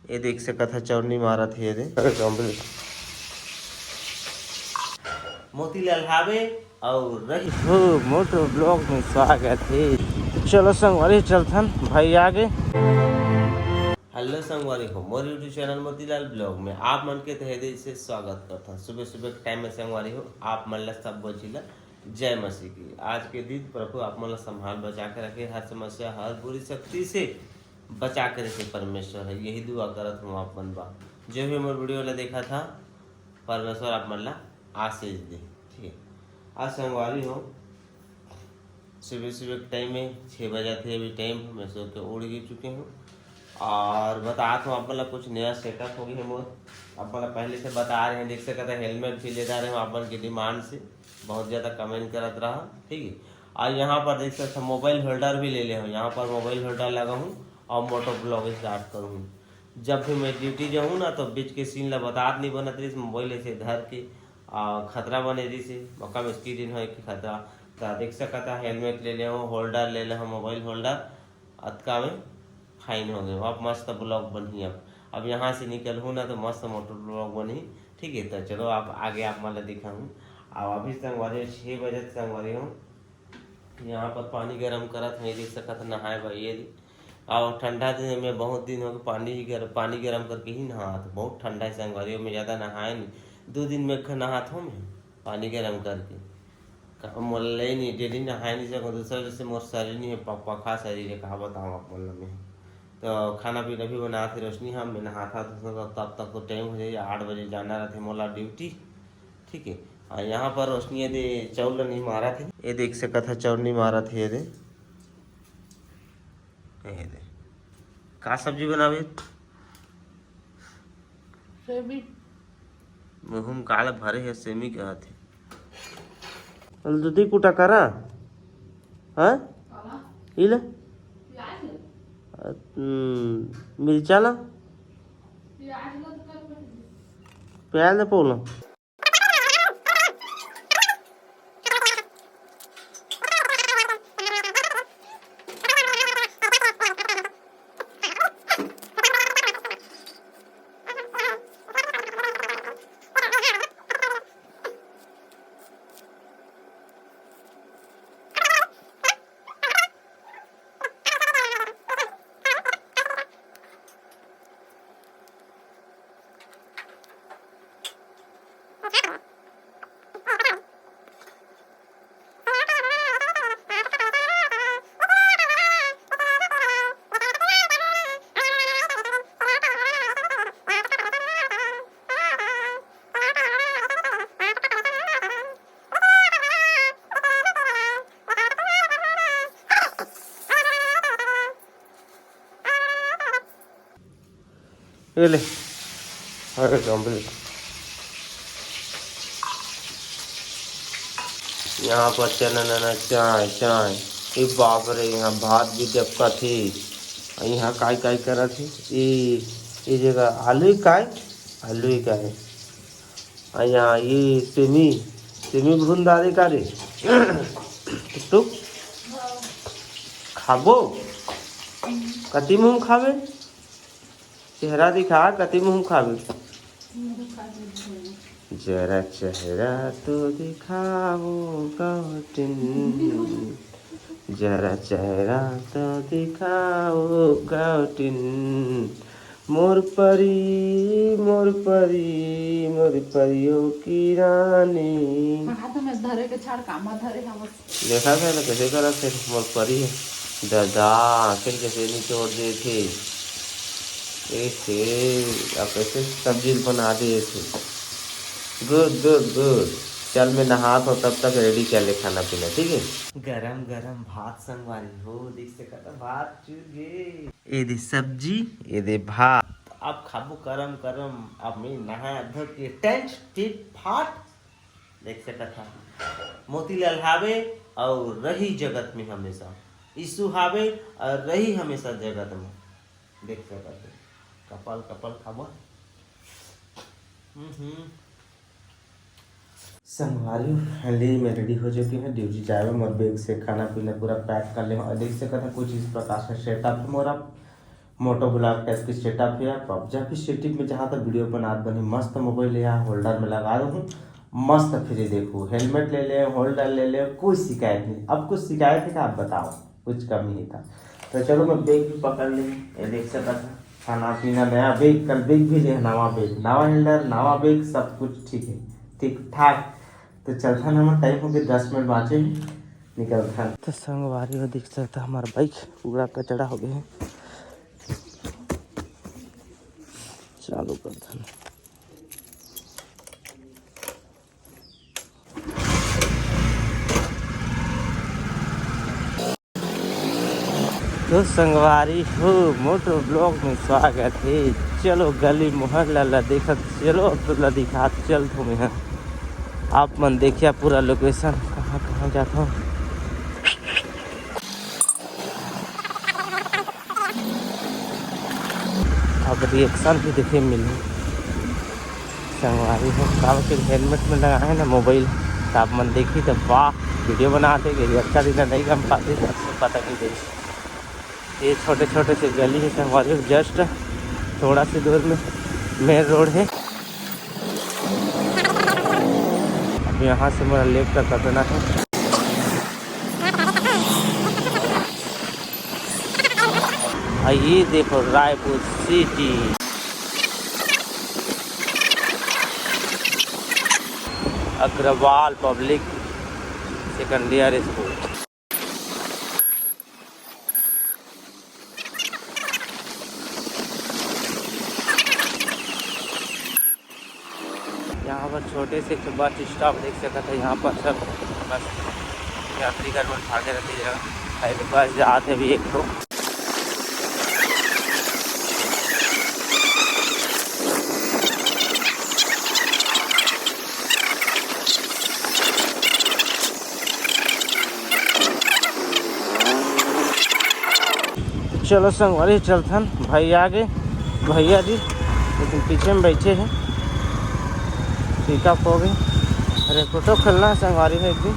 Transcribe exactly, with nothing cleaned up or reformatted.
ये देख सकत ह, चौनी मारत हे ये दे। मोतीलाल हावे अउ रही हो मोटो ब्लॉग में स्वागत हे। चलो संगवारी, चलथन भाई आगे। हेलो संगवारी हो, मोर YouTube चैनल मोतीलाल ब्लॉग में आप मन के तहे दिल से स्वागत करथन। सुबह सुबह के टाइम में संगवारी हो, आप मन ला सब बोझी ला जय मसीह की। आज के दिन प्रभु आप मन ला संभाल बचा के रखे, हर समस्या, हर बुरी शक्ति से बचा के रखे परमेश्वर ह, यही दुआ करत हूँ आप मन बा। जो भी हमर वीडियो ला देखत ह, परमेश्वर आप मन ला आशीष दे। ठीक है, आज संगवारी हो, सुबह सुबह के टाइम में छः बजे थे, अभी टाइम मैं सो के उठ भी चुके हूँ। और बतात हूँ आप मन ला, कुछ नया सेटअप हो गया है मोर। आप मन ला पहले से बता रहे हैं, देख सकत ह हेलमेट भी ले जा रहे हूँ आप मन के डिमांड से, बहुत ज़्यादा कमेंट करत रहा। ठीक है, और यहाँ पर देख सकत ह मोबाइल होल्डर भी ले ले हूँ, यहाँ पर मोबाइल होल्डर लगा हूँ और मोटो ब्लॉग स्टार्ट करूँ। जब भी मैं ड्यूटी जाऊँ ना, तो बीच के सीन ला बतात नहीं बनत रहिस, मोबाइल ऐसे धर के आ, खतरा बने रहिस हे, मौका में स्क्रीन होए के खतरा। त देख सकत ह हेलमेट ले ले हूँ, होल्डर ले ले हूँ, मोबाइल होल्डर, अतका में फाइन हो गए। अब मस्त ब्लॉग बनही। अब अब यहाँ से निकलहूँ ना, तो मस्त मोटो ब्लॉग बनही। ठीक है, तो चलो आप आगे आप मन ला दिखाहूँ। अब अभी संगवारी हो, छः बजे संगवारी हो, यहाँ पर पानी गरम करत हे, देख सकत ह नहाए बर ये। और ठंडा दिन में बहुत दिन हो गए पानी गर, पानी गरम करके ही नहात। बहुत ठंडा है संगवारी हो, मैं ज़्यादा नहाए नहीं, दो दिन में एक नहात हूँ मैं पानी गरम करके। का-, मोला ले नहीं, डेली नहाए नहीं सकूँ, दूसरा जैसे मोर शरीर नहीं है, प-, पखा शरीर है, कहा बताऊँ आप मन ला मैं। तो खाना पीना भी बनात हे रोशनी, हम मैं नहात हा, तो तब तक तो टाइम हो जाए, आठ बजे जाना रहते मोला ड्यूटी। ठीक है, और यहाँ पर रोशनी ये दे चावल नहीं मारत हे, ये देख सकत ह चावल नहीं मारत हे ये दे। ये दे, का सब्जी बनावे? सेमी। मुँह में काला भरे हे, सेमी कहत हे। दूधी कुटा करा, हाँ? काला? ई ले। प्याज ले। हम्म, मिर्चा ला। प्याज ला तो कर पड़ी। प्याज ले पौला। ये ले। अरे गंभीर। यहाँ पर चना नना चाय चाय। ए बाप रे, यहाँ भात भी डबकत हे। अउ यहाँ काय काय करत हे? ए, ए जगह आलू ही काय? आलू ही काय? अउ यहाँ ये सेमी, सेमी भून डारे का रे? तू खाबो? कति मुँह खाबे? चेहरा दिखा, कति मुँह खाबे? जरा चेहरा तो दिखाओ गौटिन, जरा चेहरा तो दिखाओ गौटिन, मोर परी, मोर परी, मोर परियों की रानी। हाथ में धरे के छाड़ कामा धरे हवस। देखा थे ना कैसे करत हे मोर परी ह। दादा, आँखिन कैसे निचोड़ देथे। ए हे, अब कैसे सब्जी बना देथे। गुड, गुड, गुड। चल, मैं नहात हूँ, तब तक रेडी कर ले खाना पीना, ठीक है? गरम गरम भात संगवारी हो, देख सकत ह, भात चुर गे। ए दे सब्जी, ए दे भात। अब खाबो गरम गरम, अब मैं नहा धो के टेंट टिट फाट। देख सकत ह, मोतीलाल हावे अउ रही जगत में हमेशा। यीशु हावे अउ रही हमेशा जगत में। देख सकत ह, कपाल कपाल खाबो। हम्म, हम्म। संगवारी, फाइनली मैं रेडी हो चुके हूँ ड्यूटी जाए बर। मोर बैग से खाना पीना पूरा पैक कर ले हूँ। अउ देख सकत ह, कुछ इस प्रकार से सेटअप है मोर। अब मोटो ब्लॉग टाइप के सेटअप हे। अब जब भी सेटअप में जहाँ तक वीडियो बनात बनी, मस्त मोबाइल यहाँ होल्डर में लगा दूँ, मस्त फ्री देखू। हेलमेट ले ले, होल्डर ले ले, कोई शिकायत नहीं। अब कुछ शिकायत है क्या, आप बताओ, कुछ कमी नहीं था। तो चलो, मैं बैग भी पकड़ ली, ये देख सकता था, खाना पीना नया बैग, कल बैग भी ले, नवा बैग, नवा हेल्डर, नवा बैग, सब कुछ ठीक है, ठीक ठाक। तो चलथन, हमर टाइम हो गए, दस मिनट बाँचे हे, निकलथन। तो संगवारी हो, देख सकता, हमार बाइक पूरा कचड़ा हो गए हे। चालू करथन। तो संगवारी हो, मोटो ब्लॉग में स्वागत है। चलो, गली मोहल्ला ला देखत चलो, तो ला दिखात चल थो मैं। आप मन देखिया पूरा लोकेशन, कहाँ कहाँ जात हो। अब रिएक्शन भी देखे मिली। संगवारी हो, काबर के हेलमेट में लगा है ना मोबाइल, तो आप मन देखी तो वाह, वीडियो बनाते गए, अच्छा दिन नहीं गम पाते, तो आपको पता नहीं दे। ये छोटे छोटे से गली है संगवारी हो, जस्ट थोड़ा से दूर में मेन रोड है। अब यहाँ से मेरा लेफ्ट का कटना है। आ ये देखो Raipur city, Agrawal public secondary school. यहाँ पर छोटे से एक बस स्टॉप देख सकत है। यहाँ पर सब बस यात्री गण मन भागे रहते हैं। बस जात है अभी एक ठो। चलो संगवारी चलथन, भाई आ गए, भैया जी, लेकिन पीछे में बैठे हैं, पिकअप हो गई। अरे फोटो खेलना है संगवारी में एक दिन।